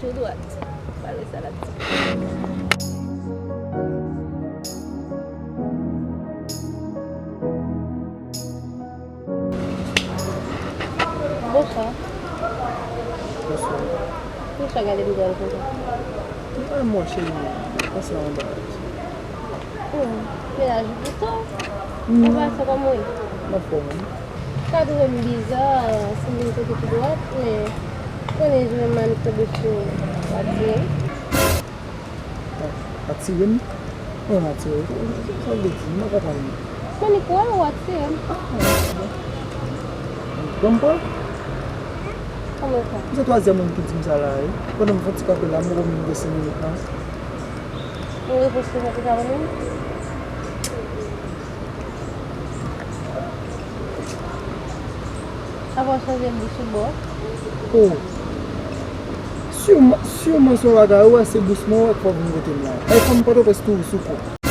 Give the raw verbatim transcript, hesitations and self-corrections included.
Tou dwat. Pale sa la ti. Bonswa. Bonswa. Poukisa w gade m dwat konsa? M pa wè cheri mwen. Pase anba. Hmm, menaj ou pito. Hmm. Anba sa kòman w ye? M anfòm, wi. Sa twouve m biza, si m vin kote tou dwat, men konnen jwenn m tonbe sou w atire m. A, atire m? Mwen atire w? Sa w vle di? M pa konprann. Mwen ni kwè w atire m. Ban m pran? Kòman sa? Se twazyèm moun ki di m sa la, wi. Pandan m fè yon ti kanpe la, m poko menm gen senk minit la. Yon repons konsa te ka ban mwen? Apa w chanje bouch ou bò? Oh. Siman, siman se yon bagay, ou wè se bous mwen, ou wè k fè w vin kote m la. Ay, fanm Pòtoprens touris ou kou.